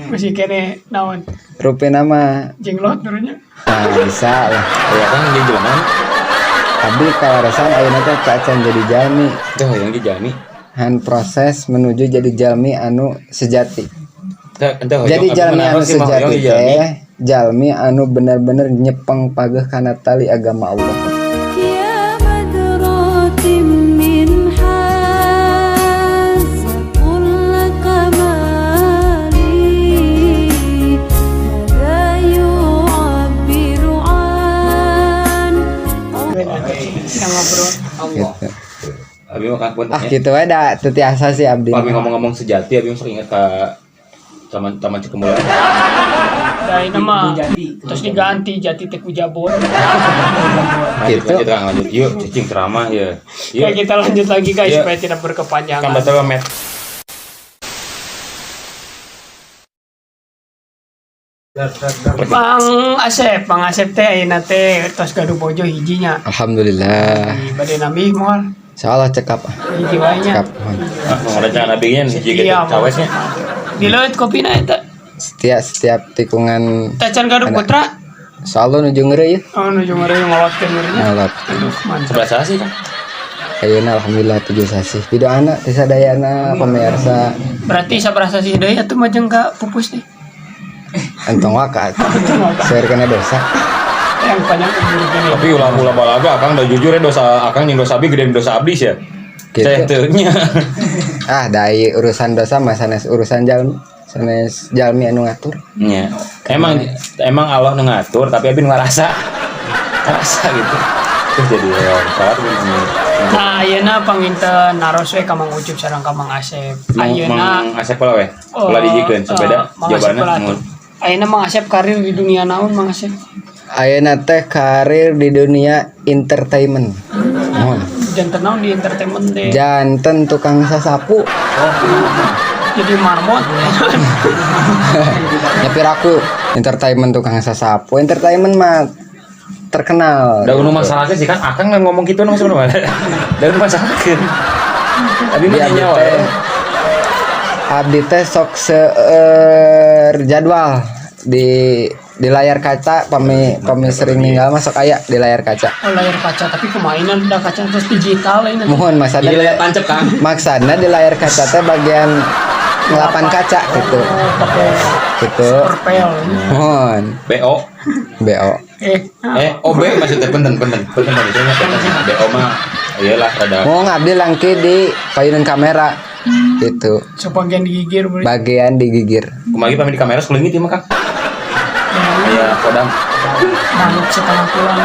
Masih kene naon Rupina mah jenglot nurunya. nah bisa lah. Iya kan jadi jelema. Abdi kaleresan ayeuna teh tacan jadi jalmi. Tuh yang jadi jalmi. Han proses menuju jadi jalmi anu sejati. Teh ente hoyong Jadi abdi jalmi mah anu naon sih mah hoyong sejati jadi jalmi. teh jalmi anu bener-bener nyepeng pageh kana tali agama Allah. يا مدرات من حاز قل لك مالي ماذا يعبر عن Yang ngobrol. Gitu. Abi mah kan pun Ah gitu we da teu tiasa sih abdi. Abi ngomong-ngomong sejati, abi sok inget ke Taman Taman Cikembulan. Da ini mah Jati. terus diganti jati teh ku jabon. Lanjut, Gitu. lanjut, Kang, lanjut. Yuk, cicing ceramah ya. Ya Yuk, kita lanjut lagi guys Iya. supaya tidak berkepanjangan. kan betul met. Mang Asep teh ayeuna teh tos gaduh bojo hijinya. Alhamdulillah. Di bade nambih moal Insyaallah cekap. hiji wae nya. Cekap. Ah, mau rencana abinya hiji gitu Iya, cawesnya. Dileuit kopina eta. Setiap setiap tikungan Tacan gaduh putra. soalnya nuju ngeri ya. Oh nuju ngeureun ngolotkeun ngeureunnya. Ngalot. Aduh, mantap. Sebelah sasi kan. Ayeuna alhamdulillah 7 sasih. Pidoana teh sadayana pemirsa Berarti sabaraha sasih deui atuh mah jeung ka pupus teh. entong waka. Seueur kana dosa. Yang panjang umur gini. Tapi ulah-ulah balaga akang dah jujur ya dosa akang yang dosa abdi gede dosa abdi sih ya. Gitu. Saya teu nya. Ah, dai urusan dosa mah sanes urusan jalmi, sanes jalmi anu ngatur. Nya. Emang emang Allah nu ngatur tapi abi nu ngarasa. Ngarasa gitu. Terus jadi ya, salat begini. Nah, ayeuna panginten naros we ka Mang Ucup sareng ka Mang Asep. Ayeuna Mang Asep pola we. Pola dijikeun sepeda Mang Asep jawabanna pola mun. tuh. Ayeuna Mang Asep karir di dunia naon Mang Asep? Ayeuna teh karir di dunia entertainment. Mohon. Janten naon di entertainment deh. Janten tukang sasapu. Jadi marmot. Nyapir aku entertainment tukang sasapu. Entertainment mah terkenal. Da nu masalahnya sih kan akang nggak ngomong gitu nu sebenarnya. Da nu masalahkeun. Abi mah Di abdi nyawa. teh Abdi teh sok seueur jadwal di layar kaca, pami pami sering ninggal masuk aya di layar kaca. Oh, layar kaca, tapi kemainan udah kaca terus digital ini. Mohon maksudna Jadi layar tancap, Kang. Maksudna di layar kaca teh bagian ngelapan kaca gitu. Oh, pakai Gitu. perpel. Mohon BO. BO. Eh, Eh, OB maksudnya punten punten. Punten maksudnya punten. BO mah iyalah rada Mau ngabdi langki di payunan kamera gitu. Sebagian digigir berarti. Bagian digigir. Kumaha pami di kamera sok leungit ieu mah, Kang. Aya kodam. Manuk setengah pulang.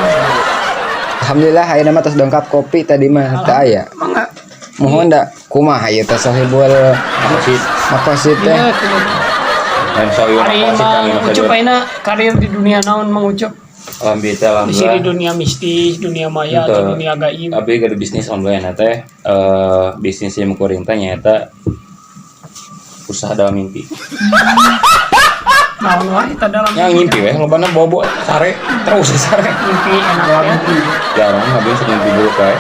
Alhamdulillah ayeuna mah tos dongkap kopi, tadi mah teu aya. Mangga. Mohon da kumaha ieu teh sohibul Makosid. Makosid teh. Iya, tuh. Lain sohibul Ari makosid, Kang, ieu Mang mah Ucup ayeuna karir di dunia naon, Mang Ucup? Alhamdulillah, Di sini alhamdulillah. dunia mistis, dunia maya, atau Henteu. dunia gaib? Tapi gak ada bisnis online teh, bisnis yang kuring teh nyaeta usaha dalam mimpi. Naon wae eta dalam Yang ngimpi weh, lobana bobo sare terus sare. Mimpi enak ya. Jarang habis mimpi buruk wae.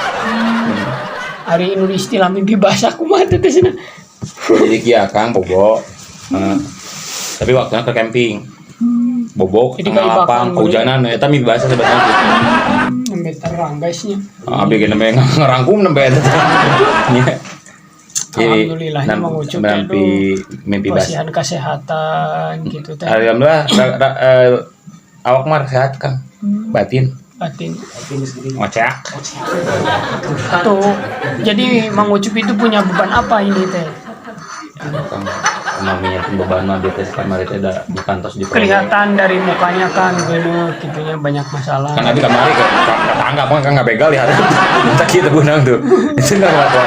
Ari nu istilah mimpi basah kumaha teh cenah? Jadi kieu Kang bobo. Tapi waktunya ke camping. Bobo Jadi tengah kaibakan lapang, kehujanan, eta mimpi basah sebetulnya gitu. Nembe terang guysnya. Ah, abi ge nembe ngerangkum nembe eta teh. Nya. Jadi, Alhamdulillahnya Mang Ucup teh mimpi mimpi basah. Pasihan kesehatan gitu teh. Alhamdulillah awak mah sehat, Kang. Batin Batin. ngocak. Tuh. Jadi Mang Ucup itu punya beban apa ini teh? Kang, namanya beban mah bete kamari teh da di kantos di proyek. Kelihatan dari mukanya kan geuleuh gitunya, banyak masalah. Kan abi kamari ke tangga mah kan nggak begal ya. Tak kieu benang tuh. Itu nggak keluarga.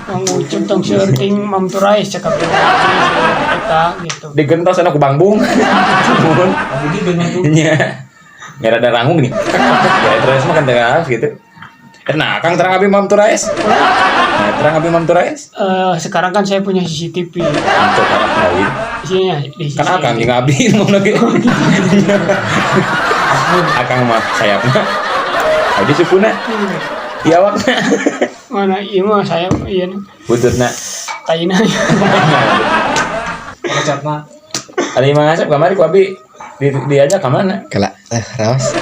Mang Ucup tong syuting Mam Turais cakap eta gitu. Digentos anak ku bangbung. Mun. Nya. Ya rada ranggung nih. Ya terus mah kan tengah gitu. Nah, Kang terang abi Mam Turais. Nah, terang abi Mam Turais. Eh, sekarang kan saya punya CCTV. Untuk arah lain. Isinya di Kan akang CCTV. jeung abi mau lagi. Akang mah sayapna. Abi sukuna. Iya awakna. Mana iya mah saya iya Bututna. taina. Ada yang ngasep kamari ku abi diajak ke mana? Kela raos.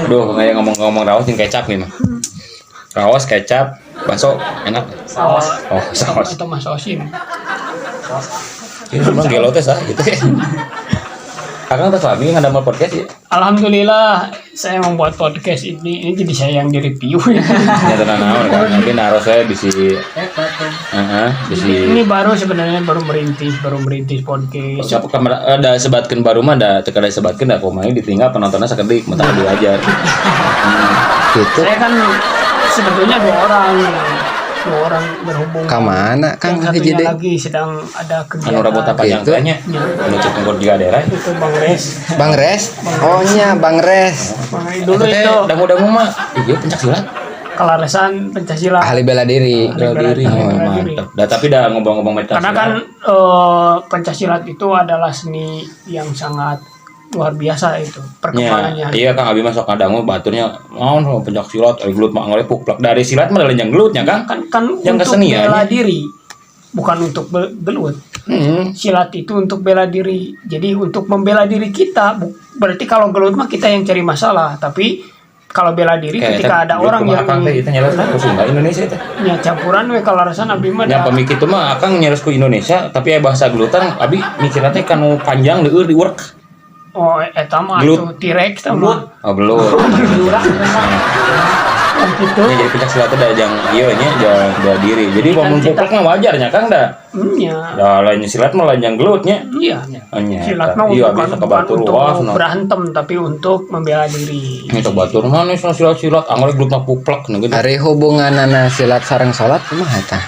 Duh, kayak ngomong-ngomong raos jeung kecap nih mah. Raos, kecap, bakso enak. Saus. Oh, saus. Atau Mas Osin. Ini memang gelo teh sah gitu. Akang tos lami ngadamel podcast ya. Alhamdulillah saya membuat podcast ini jadi saya yang di review ya. Ya tenang naon kan, nanti naros saya bisi heeh, bisi Ini baru sebenarnya baru merintis podcast. Siapa kamera ada sebatkeun baru mah da teu kada sebatkeun da kumaha ditinggal penontonnya sakedik mata diajar. Gitu. Saya kan sebetulnya dua orang berhubung. Ka mana Kang Yang hiji satunya deui? lagi sedang ada kegiatan. Anu rambut panjang Gitu. teh nya. Anu cek tungkur juga daerah. Itu Bang Res. Bang Res? Oh nya Bang Res. Bang, dulu Eta teh itu dangu-dangu mah ieu pencak silat. kelarasan pencaksilat. Ahli bela diri. Bela diri. Ahli Oh, bela diri. mantap. Dah tapi dah ngomong-ngomong pencak Karena kan silat. pencaksilat itu adalah seni yang sangat luar biasa itu perkembangannya. Iya, Kang abi masuk kadangu baturnya naon oh, pencak silat ari gelut mah angore puklak. Dari silat mah lain yang gelutnya, Kang. Kan kan Yang untuk keseniannya. bela diri, bukan untuk gelut. Silat itu untuk bela diri. Jadi untuk membela diri kita, berarti kalau gelut mah kita yang cari masalah, tapi kalau bela diri Kayak ketika eta ada gelut orang kumaha yang Akang teh itu nyeles ku Sunda Indonesia teh. ya campuran we kalarasan abi mah Nya da- pamikir itu mah akang nyeles ku Indonesia tapi aya bahasa gelutan abi mikirna teh kanu panjang leueur di work. Oh, eta mah Gelut. atuh T-Rex tah mah. Oh, belum. Kan gitu. Ini jadi pencak silat teh da jang ieu nya jang bela diri. Jadi Kan pamun kita- puklak mah wajar nya Kang da. Nya. Da lain silat mah lain jang gelutnya. Iya. Oh, nya. Silat mah Iya, bukan, abi sok bukan batur untuk wah senang. berantem tapi untuk membela diri. Ini sok batur mana nih silat-silat angore gelut mah puklak nih gitu. Ari hubunganana silat sareng salat kumaha tah?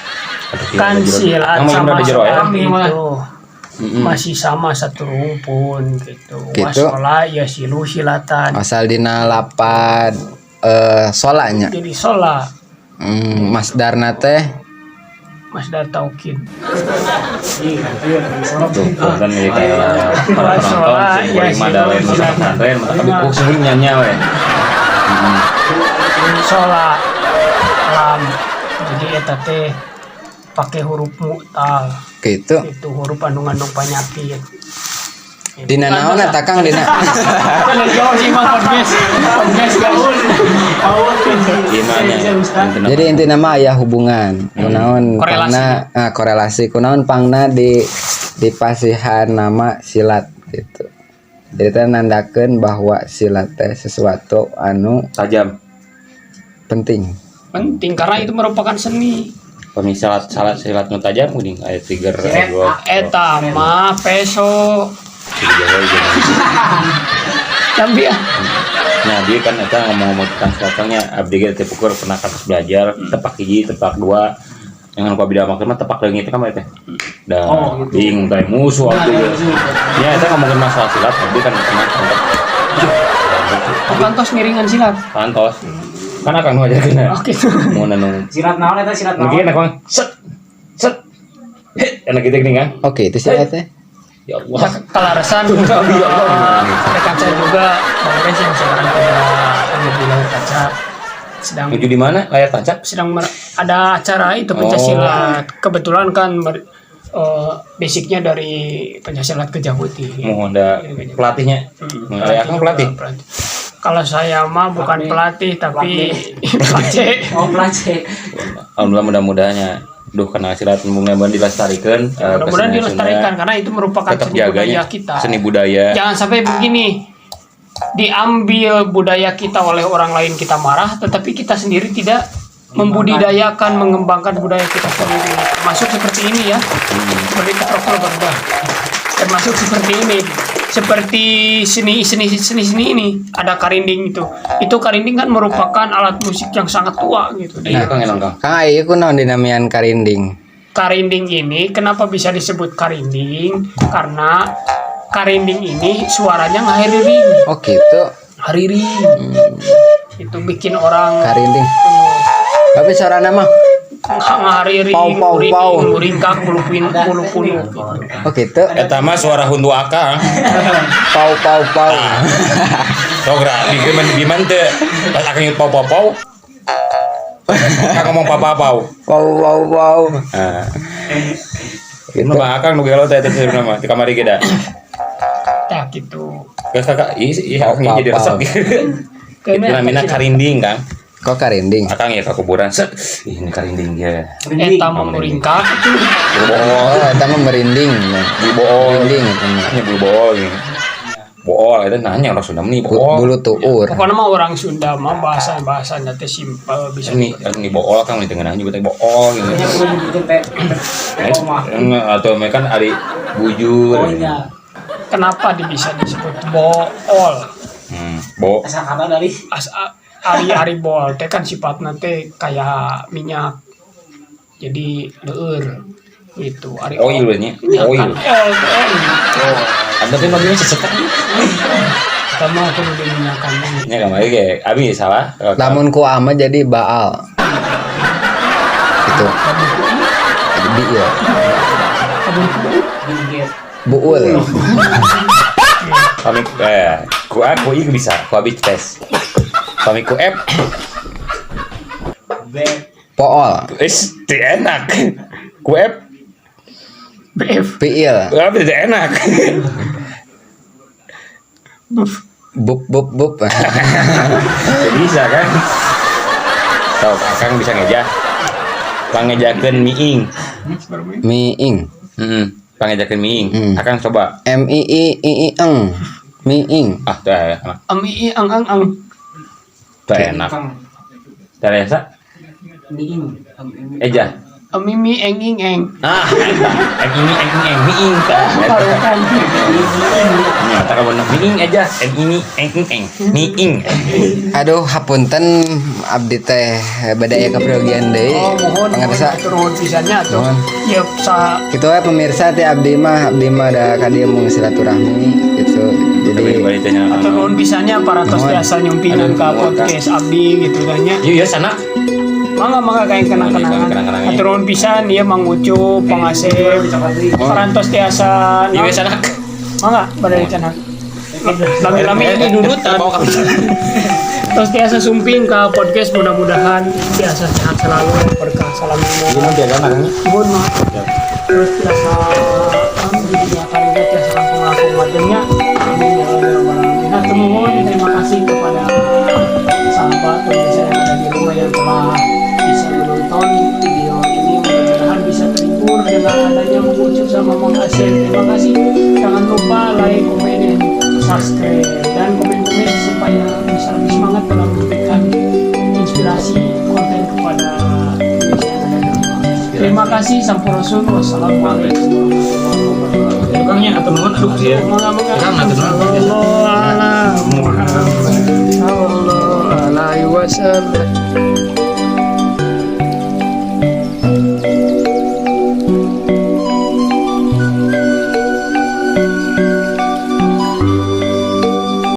Aduh, iya, Kan ada jero. silat Kamu sama bener ada jero ya? sholat itu masih sama satu rumpun gitu. Gitu. Wasola ya silu silatan. Asal dina lapad solanya. Jadi sholat Mas Darna teh Mas Dar Taukin. Tuh, punten nih kayak para penonton Wasola sing ya kuring mah da silu lain masuk silatan. pesantren, mata tapi ku sing nyanyi we. Sholat lam. Jadi eta teh Pakai huruf mu'tal. Gitu. Itu huruf anu ngandung penyakit. Dina naon eta, Kang, dina? Kan jauh sih mah podcast. Podcast gaul. Gimana? Jadi intina mah aya hubungan. Kunaon Korelasi. pangna, ah, korelasi kunaon pangna di dipasihan nama silat gitu. Jadi teh nandakeun bahwa silat teh sesuatu anu Tajam. Penting. Penting karena itu merupakan seni. Pami salat salat silat nu tajam geuning aya trigger aya dua. Eta mah peso. Jadi Jawa jeung. Tapi ya. Nah, dia kan eta ngomong-ngomong tentang silatnya, abdi ge teh pukur pernah katos belajar tepak hiji, tepak dua. Yang lupa bida makan mah tepak leungit kan teh. Da Oh, gitu. bingung teh musuh abdi ge. Ya eta ngomongin masalah silat, abdi kan pernah kontak. Kantos ngiringan silat. Kantos. Kan akang nu ajarkeun. Oh gitu. Mau anu Silat naon eta, silat naon? mungkin akang set set hit enak gitu gini kan. Oke, itu silat teh. Ya Allah. Kelarasan rekan saya juga Bang Res yang sekarang ada di layar kaca sedang Menuju di mana? Layar tancap? Sedang ada acara itu pencak silat. Kebetulan kan basicnya dari pencak silat Gajah Putih. Mohon da pelatihnya. Aya akang pelatih. Kalau saya mah bukan pelatih, tapi pelatih. Oh, pelatih. Alhamdulillah, mudah-mudahannya duh karena silat mudah-mudahan dilestarikan, Mudah-mudahan kesenian dilestarikan Sunda karena itu merupakan tetap seni budaya jaganya kita. Seni budaya. Jangan sampai begini, diambil budaya kita oleh orang lain kita marah, tetapi kita sendiri tidak membudidayakan, mengembangkan budaya kita sendiri. Termasuk seperti ini ya, seperti keprokol berubah. Termasuk seperti ini, seperti seni seni seni seni ini ada karinding itu. Itu karinding kan merupakan alat musik yang sangat tua gitu. Iya, Kang, enak, Kang. Kang, ieu kunaon dinamian karinding? Karinding ini kenapa bisa disebut karinding? Karena karinding ini suaranya ngahiriring. Oh, gitu. Hariring. Itu bikin orang Karinding. Tapi suarana mah ngahariring, Pau, pau, pau. muringkak, bulu pin, bulu punu gitu. Oh, gitu. Eta mah suara huntu akang. Pau pau pau. Sok ra di gimana gimana teu pas akang pau pau pau. Akang ngomong pau pau pau. Pau pau pau. Nah, Gitu. nu mah akang nu gelo teh teh sebenarnya mah di kamari ge da. Ya gitu. Geus kakak, ih ih Pau, akang pau, jadi pau. resep. Itu namanya karinding, Kang. Kok karinding? Akang ya ke kuburan set. Ih, ini karinding ya. Eta mah muringkak itu. Bool, Oh, eta mah merinding. bulu bool. Merinding eta mah. Nya bulu bool gini. Bool itu nanya orang Sunda nih bool. Bulu tuur. Pokoknya mah orang Sunda mah bahasa-bahasanya teh simpel bisa. Ini bool kan di tengah nyebutnya bool gitu. Nya kudu nyebutin teh teh koma. Enggak, atau mereka kan ari bujur. Oh iya. Kenapa bisa disebut bool? Bo. Asal kata dari As ari ari bool teh kan sifatnya teh kayak minyak. Jadi leur gitu. Ari Oil nya. Iya, Oil. kan ol teh. Oh, ada teh namanya sesekan. Kita mah kudu diminyakan. Nya kamari ge abi salah. Lamun ku ama jadi baal. Gitu. Jadi biil. Binggir. Buul. Kami ku A ku I bisa, ku abi tes. Kami ku F B. Pool. Is teu enak. Ku F BF. Piil. Abi teu enak. Buf. Bup bup bup. Teu bisa kan? Sok akang bisa ngeja. Pangejakeun miing. Miing. Heeh. Pangejakeun miing. Akang coba. M I I I I eng. Miing. Ah, teu enak. Am i ang ang ang. Teu enak. Teu biasa. Miing. Eja. Am mi eng ing eng. Ah, eta. Eng ini eng ing eng miing. Tah, eta. Barukan. Nya eta kabener miing aja. Eng ini eng ing eng miing. Aduh, hapunten abdi teh bade aya kaperyogian deui. Oh, mohon Pangarsa. turun pisannya tuh. Mohon. Ya sa Kitu we pemirsa teh abdi mah da ka dieu mung silaturahmi gitu. Jadi Jadi atau nuhun pisannya para tos Mohon. biasa nyumpingan Aduh, ka mohon, Kak. podcast abdi gitu tanya. Iya, iya sana. Mangga mangga kayak kenang-kenangan. Kenang-kenangan. Atur nuhun pisan ieu Mang Ucup, Mang Asep, parantos tiasa. Iya, sana. Mangga bade cenah. Lami-lami ini dudutan. Bawa ka. Terus tiasa sumping ke podcast, mudah-mudahan tiasa sehat selalu, berkah salam. Ini mah biasa nangnya. Mohon maaf. Terus tiasa kan di dunia karirnya tiasa langsung langsung majengnya. Amin ya Allah ya Rabbal alamin. Nah, temuhun, terima kasih kepada sahabat pemirsa yang ada di rumah yang telah bisa menonton video ini. Mudah-mudahan bisa terhibur dengan adanya Mang Ucup sama Mang Asep. Terima kasih. Jangan lupa like, komen, dan subscribe, dan komen-komen supaya bisa lebih semangat dalam memberikan inspirasi konten kepada pemirsa yang ada di rumah. Terima kasih. Sampurasun. Wassalamualaikum warahmatullahi wabarakatuh. Tukangnya atau nuhun, aduh ya. Mangga, mangga. Kang, hatur nuhun. Sallallahu ala Muhammad sallallahu alaihi wasallam.